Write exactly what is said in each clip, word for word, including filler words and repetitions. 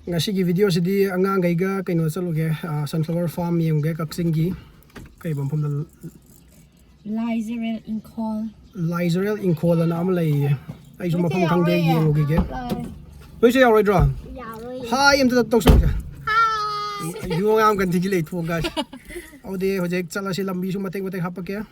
ꯉꯁꯤꯒꯤ ꯚꯤꯗꯤꯑꯣꯁꯤꯗꯤ ꯑꯉꯥꯡꯈꯩꯒ ꯀꯩꯅꯣ ꯆꯠꯂꯨꯒꯦ, ꯁꯟꯐ꯭ꯂꯥꯋꯔ ꯐꯥꯔꯝ ꯌꯦꯡꯉꯨꯒꯦ, ꯀꯛꯆꯤꯡꯒꯤ ꯀꯩ ꯃꯐꯝꯗ? ꯂꯥꯏꯖꯔꯦꯜ ꯏꯪꯈꯣꯜ꯫ ꯂꯥꯏꯖꯔꯦꯜ ꯏꯪꯈꯣꯜ ꯑꯅ ꯑꯃ ꯂꯩꯌꯦ꯫ ꯑꯩꯁꯨ ꯃꯐꯝ ꯈꯪꯗꯦ, ꯌꯦꯡꯉꯨꯈꯤꯒꯦ꯫ ꯅꯣꯏꯁꯨ ꯌꯥꯎꯔꯣꯏꯗ꯭ꯔꯣ? ꯌꯥꯔꯣꯏ꯫ ꯍꯥꯏ ꯑꯝꯇ ꯇꯧꯁꯜꯂꯨꯁꯦ꯫ ꯍꯥꯏ꯫ ꯌꯨ ꯉꯥꯡ ꯀꯟꯊꯤꯒꯤ ꯂꯩ ꯊꯣꯡ ꯒꯥꯏꯁ꯫ ꯑꯗꯨꯗꯤ ꯍꯧꯖꯤꯛ ꯆꯠꯂꯁꯤ, ꯂꯝꯕꯤꯁꯨ ꯃꯇꯦꯛ ꯃꯇꯦꯛ ꯍꯥꯞꯄꯛꯀꯦ꯫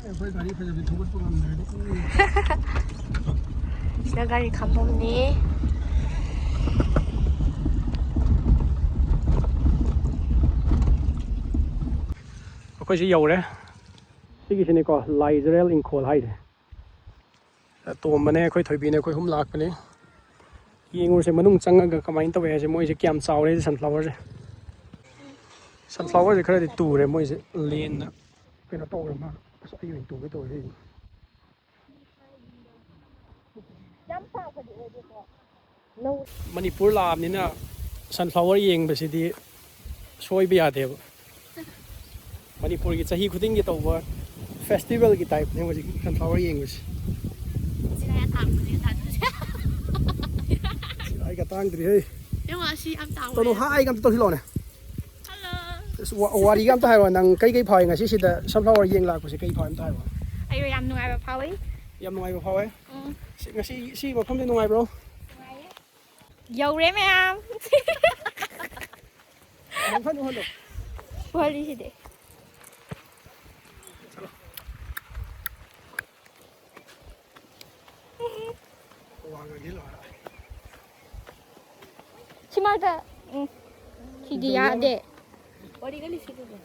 ꯑꯩꯈꯣꯏ ꯒꯥꯔꯤ ꯐꯖꯕꯗꯤ ꯊꯧꯒꯠꯄ ꯉꯝꯗ꯭ꯔꯗꯤ꯫ ꯁꯤꯗ ꯒꯥꯔꯤ ꯈꯥꯝꯐꯝꯅꯤ꯫ ꯑꯩꯈꯣꯏꯁꯤ ꯌꯧꯔꯦ꯫ ꯁꯤꯒꯤꯁꯤꯅꯤꯀꯣ ꯂꯥꯏꯖꯔꯦꯜ ꯏꯪꯈꯣꯜ ꯍꯥꯏꯁꯦ꯫ ꯇꯣꯝꯕꯅꯦ, ꯑꯩꯈꯣꯏ ꯊꯣꯏꯕꯤꯅꯦ, ꯑꯩꯈꯣꯏ ꯑꯍꯨꯝ ꯂꯥꯛꯄꯅꯦ꯫ ꯌꯦꯡꯉꯨꯔꯁꯦ ꯃꯅꯨꯡ ꯆꯪꯉꯒ ꯀꯃꯥꯏꯅ ꯇꯧꯋꯦ ꯍꯥꯏꯁꯦ, ꯃꯣꯏꯁꯦ ꯀꯌꯥꯝ ꯆꯥꯎꯔꯦ ꯁꯟꯐ꯭ꯂꯥꯋꯔꯁꯦ꯫ ꯁꯟꯐ꯭ꯂꯥꯋꯔꯁꯦ ꯈꯔꯗꯤ ꯇꯨꯔꯦ, ꯃꯣꯏꯁꯦ ꯂꯦꯟꯅ ꯀꯩꯅꯣ ꯇꯧꯔꯦ, ꯃꯥ꯫ ꯑꯁ, ꯑꯩ ꯑꯣꯏꯅ ꯇꯨꯒꯦ ꯇꯧꯔꯦ꯫ ꯃꯅꯤꯄꯨꯔ ꯂꯥꯛꯑꯕꯅꯤꯅ ꯁꯟꯐ꯭ꯂꯥꯋꯔ ꯌꯦꯡꯕꯁꯤꯗꯤ ꯁꯣꯏꯕ ꯌꯥꯗꯦꯕ꯫ ꯃꯅꯤꯄꯨꯔꯒꯤ ꯆꯍꯤ ꯈꯨꯗꯤꯡꯒꯤ ꯇꯧꯕ ꯐꯦꯁꯇꯤꯚꯦꯜꯒꯤ ꯇꯥꯏꯞꯅꯦ ꯍꯧꯖꯤꯛ ꯁꯟꯐ꯭ꯂꯥꯋꯔ ꯌꯦꯡꯕꯁꯦ꯫ ꯁꯤꯅ ꯌꯥꯝ ꯇꯥꯡꯕꯅꯦ ꯊꯥꯗꯣꯏꯁꯦ꯫ ꯁꯤ ꯑꯩꯒ ꯇꯥꯡꯗ꯭ꯔꯤꯍꯦ꯫ ꯌꯦꯡꯉꯣ, ꯑꯁꯤ ꯌꯥꯝ ꯆꯥꯎꯋꯦ꯫ ꯇꯧꯅꯨ, ꯍꯥꯏꯒ ꯑꯝꯇ ꯇꯧꯁꯤꯜꯂꯛꯑꯣꯅꯦ꯫ ꯍꯜꯂꯣ꯫ ꯑꯁ, ꯋꯥ-, ꯋꯥꯔꯤꯒ ꯑꯝꯇ ꯍꯥꯏꯔꯣ, ꯅꯪ ꯀꯩꯀꯩ ꯐꯥꯎꯏ ꯉꯁꯤ ꯁꯤꯗ ꯁꯟꯐ꯭ꯂꯥꯋꯔ ꯌꯦꯡ ꯂꯥꯛꯄꯁꯦ ꯀꯩ ꯐꯥꯎꯏ ꯑꯝꯇ ꯍꯥꯏꯔꯣ? ꯑꯩꯔꯣ, ꯌꯥꯝ ꯅꯨꯡꯉꯥꯏꯕ ꯐꯥꯎꯏ꯫ ꯌꯥꯝ ꯅꯨꯡꯉꯥꯏꯕ ꯐꯥꯎꯋꯦ? ꯎꯝ꯫ ꯁꯤ, ꯉꯁꯤ ꯁꯤ ꯃꯐꯝꯁꯦ ꯅꯨꯡꯉꯥꯏꯕ꯭ꯔꯣ? ꯅꯨꯡꯉꯥꯏꯌꯦ꯫ ꯌꯧꯔꯦ ꯃꯌꯥꯝ꯫ ꯎꯍꯜꯂꯣ, ꯎꯍꯜꯂꯣ꯫ ꯎꯍꯜꯂꯤꯁꯤꯗꯤ꯫ ꯆꯠꯂꯣ꯫ ꯋꯥꯡꯉꯒꯦ ꯂꯣꯏꯔꯦ꯫ ꯁꯤꯃꯗ, ꯎꯝ, ꯁꯤꯗꯤ ꯌꯥꯗꯦ꯫ ꯋꯥꯔꯤꯒ ꯂꯤꯁꯤꯜꯂꯨꯗꯦ꯫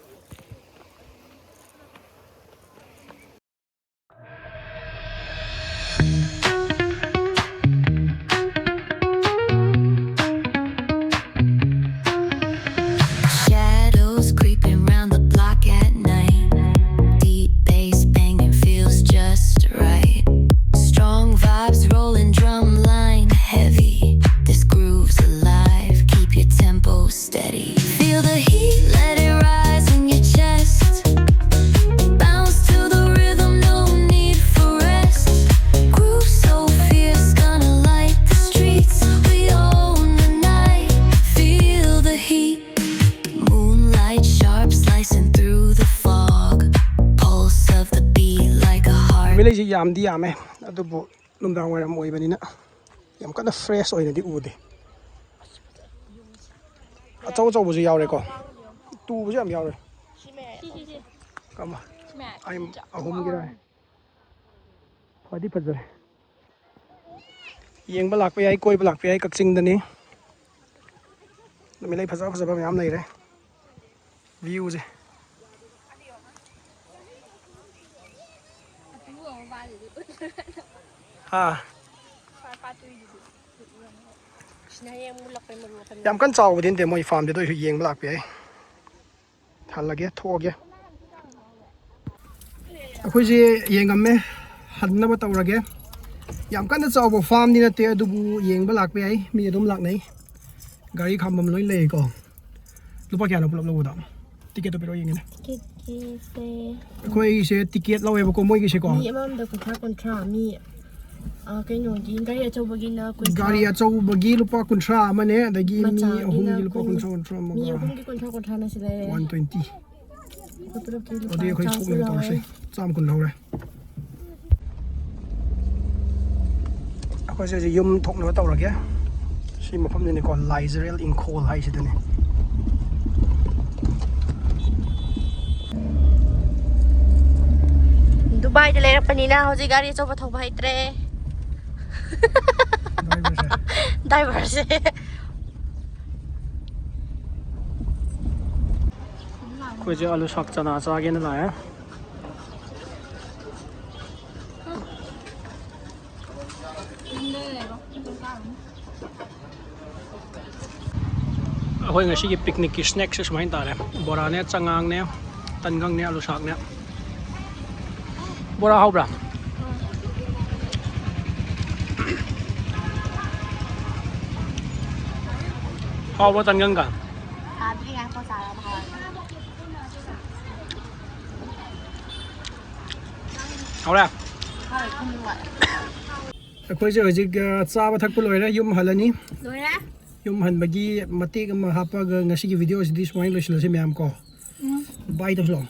Shadows creeping round the block at night. Deep bass banging feels just right. Strong vibes rolling, drum line heavy. This groove's alive, keep your tempo steady. Feel the heat, let it rise in your chest. Bounce to the rhythm, no need for rest. Groove so fierce, gonna light the streets. We own the night, feel the heat. Moonlight sharp, slicing through the fog. Pulse of the beat like a heart. ꯚꯤꯂꯦꯖꯁꯤ ꯌꯥꯝꯗꯤ ꯌꯥꯝꯃꯦ, ꯑꯗꯨꯕꯨ ꯅꯨꯡꯗꯥꯡ ꯋꯥꯏꯔꯝ ꯑꯣꯏꯕꯅꯤꯅ ꯌꯥꯝ ꯀꯟꯅ fresh ꯑꯣꯏꯅꯗꯤ ꯎꯗꯦ꯫ ꯑꯆꯧ ꯑꯆꯧꯕꯁꯨ ꯌꯥꯎꯔꯦꯀꯣ, ꯇꯨꯕꯁꯨ ꯌꯥꯝ ꯌꯥꯎꯔꯦ꯫ ꯀꯃ-, ꯑꯩ ꯑꯍꯨꯝꯒꯤꯔ꯫ ꯐꯗꯤ ꯐꯖꯔꯦ꯫ ꯌꯦꯡꯕ ꯂꯥꯛꯄ ꯌꯥꯏ, ꯀꯣꯏꯕ ꯂꯥꯛꯄ ꯌꯥꯏ ꯀꯛꯆꯤꯡꯗꯅꯤ꯫ ꯅꯨꯃꯤꯠꯂꯩ ꯐꯖ ꯐꯖꯕ ꯃꯌꯥꯝ ꯂꯩꯔꯦ꯫ ꯚ꯭ꯌꯨꯁꯦ꯫ ꯍꯥ꯫ ꯌꯥꯝ ꯀꯟꯅ ꯆꯥꯎꯕꯗꯤ ꯅꯠꯇꯦ ꯃꯣꯏ ꯐꯥꯔꯝꯗꯤ, ꯑꯗꯨ ꯑꯣꯏꯔꯁꯨ ꯌꯦꯡꯕ ꯂꯥꯛꯄ ꯌꯥꯏ꯫ ꯍꯜꯂꯒꯦ, ꯊꯣꯛꯑꯒꯦ꯫ ꯑꯩꯈꯣꯏꯁꯦ ꯌꯦꯡꯉꯝꯃꯦ, ꯍꯟꯅꯕ ꯇꯧꯔꯒꯦ꯫ ꯌꯥꯝ ꯀꯟꯅ ꯆꯥꯎꯕ ꯐꯥꯔꯝꯗꯤ ꯅꯠꯇꯦ, ꯑꯗꯨꯕꯨ ꯌꯦꯡꯕ ꯂꯥꯛꯄ ꯌꯥꯏ, ꯃꯤ ꯑꯗꯨꯝ ꯂꯥꯛꯅꯩ꯫ ꯒꯥꯔꯤ ꯈꯥꯝꯕꯝ ꯂꯣꯏ ꯂꯩꯀꯣ꯫ ꯂꯨꯄꯥ ꯀꯌꯥꯅꯣ ꯄꯨꯂꯞ ꯂꯧꯕꯗ? ꯇꯤꯀꯦꯠꯇꯣ ꯄꯤꯔꯛꯑꯣ ꯌꯦꯡꯒꯦꯅꯦ꯫ ꯇꯤꯀꯦꯠꯀꯤꯁꯦ ꯑꯩꯈꯣꯏꯒꯤꯁꯦ ꯇꯤꯀꯦꯠ ꯂꯧꯋꯦꯕꯀꯣ ꯃꯣꯏꯒꯤꯁꯦꯀꯣ꯫ ꯃꯤ ꯑꯃꯃꯝꯗ ꯀꯨꯟꯊ꯭ꯔꯥ, ꯀꯨꯟꯊ꯭ꯔꯥ꯫ ꯃꯤ, ꯑ, ꯀꯩꯅꯣꯒꯤ ꯒꯥꯔꯤ ꯑꯆꯧꯕꯒꯤꯅ ꯀꯨꯟꯊ꯭ꯔꯥ꯫ ꯒꯥꯔꯤ ꯑꯆꯧꯕꯒꯤ ꯂꯨꯄꯥ ꯀꯨꯟꯊ꯭ꯔꯥ ꯑꯃꯅꯦ, ꯑꯗꯒꯤ ꯃꯤ ꯃꯆꯥꯒꯤꯅ ꯑꯍꯨꯝꯒꯤ ꯂꯨꯄꯥ ꯀꯨꯟ꯫ ꯀꯨꯟꯊ꯭ꯔꯥ, ꯀꯨꯟꯊ꯭ꯔꯥ ꯃꯤ ꯑꯃꯒ꯫ ꯑꯍꯨꯝꯒꯤ ꯀꯨꯟꯊ꯭ꯔꯥ, ꯀꯨꯟꯊ꯭ꯔꯥꯅ ꯁꯤ ꯂꯩꯔꯦ꯫ One twenty. ꯑꯩꯈꯣꯏ ꯄꯨꯂꯞꯀꯤ ꯂꯨꯄꯥ ꯑꯗꯨꯗꯤ ꯑꯩꯈꯣꯏ ꯆꯥꯝꯃ ꯁꯣꯛꯅꯕ ꯂꯧꯔꯦ꯫ ꯇꯧꯔꯁꯦ꯫ ꯆꯥꯝꯃ ꯀꯨꯟ ꯂꯧꯔꯦ꯫ ꯑꯩꯈꯣꯏꯁꯦ ꯍꯧꯖꯤꯛ ꯌꯨꯝ ꯊꯣꯛꯅꯕ ꯇꯧꯔꯒꯦ꯫ ꯁꯤ ꯃꯐꯝꯗꯨꯅꯤꯀꯣ, ꯂꯥꯏꯖꯔꯦꯜ ꯏꯪꯈꯣꯜ ꯍꯥꯏꯁꯤꯗꯅꯦ꯫ ꯀꯥꯏꯗ ꯂꯩꯔꯛꯄꯅꯤꯅ ꯍꯧꯖꯤꯛ ꯒꯥꯔꯤ ꯑꯆꯧꯕ ꯊꯧꯕ ꯍꯩꯇ꯭ꯔꯦ꯫ ꯗ꯭ꯔꯥꯏꯚꯔꯁꯦ꯫ ꯑꯩꯈꯣꯏꯁꯦ ꯑꯂꯨ ꯁꯥꯛ ꯆꯅꯥ ꯆꯥꯒꯦꯅ ꯂꯥꯛꯑꯦ꯫ ꯑꯩꯈꯣꯏ ꯉꯁꯤꯒꯤ ꯄꯤꯛꯅꯤꯛꯀꯤ ꯁ꯭ꯅꯦꯛꯁꯦ ꯁꯨꯃꯥꯏꯅ ꯇꯥꯔꯦ: ꯕꯣꯔꯥꯅꯦ, ꯆꯉꯥꯡꯅꯦ, ꯇꯟꯒꯪꯅꯦ, ꯑꯂꯨ ꯁꯥꯛꯅꯦ꯫ ꯕꯣꯔꯥ ꯍꯥꯎꯕ꯭ꯔꯥ? ꯍꯥꯎꯕ꯭ꯔꯥ ꯇꯟꯒꯪꯒ? ꯆꯥꯗ꯭ꯔꯤ, ꯉꯥꯏꯈꯣ, ꯆꯥꯔꯒ ꯍꯥꯏꯔꯒꯦ꯫ ꯍꯥꯎꯔꯦ? ꯍꯣꯏ, ꯊꯨꯝ ꯋꯥꯠꯂꯦ꯫ ꯑꯩꯈꯣꯏꯁꯦ ꯍꯧꯖꯤꯛ, ꯑ, ꯆꯥꯕ ꯊꯛꯄ ꯂꯣꯏꯔꯦ, ꯌꯨꯝ ꯍꯜꯂꯅꯤ꯫ ꯂꯣꯏꯔꯦ? ꯌꯨꯝ ꯍꯟꯕꯒꯤ ꯃꯇꯦꯛ ꯑꯃ ꯍꯥꯞꯄꯒ ꯉꯁꯤꯒꯤ ꯚꯤꯗꯤꯑꯣꯁꯤꯗꯤ ꯁꯨꯃꯥꯏꯅ ꯂꯣꯏꯁꯤꯜꯂꯁꯤ ꯃꯌꯥꯝ ꯀꯣ꯫ ꯎꯝ꯫ ꯕꯥꯏ ꯇꯧꯁꯤꯜꯂꯣ꯫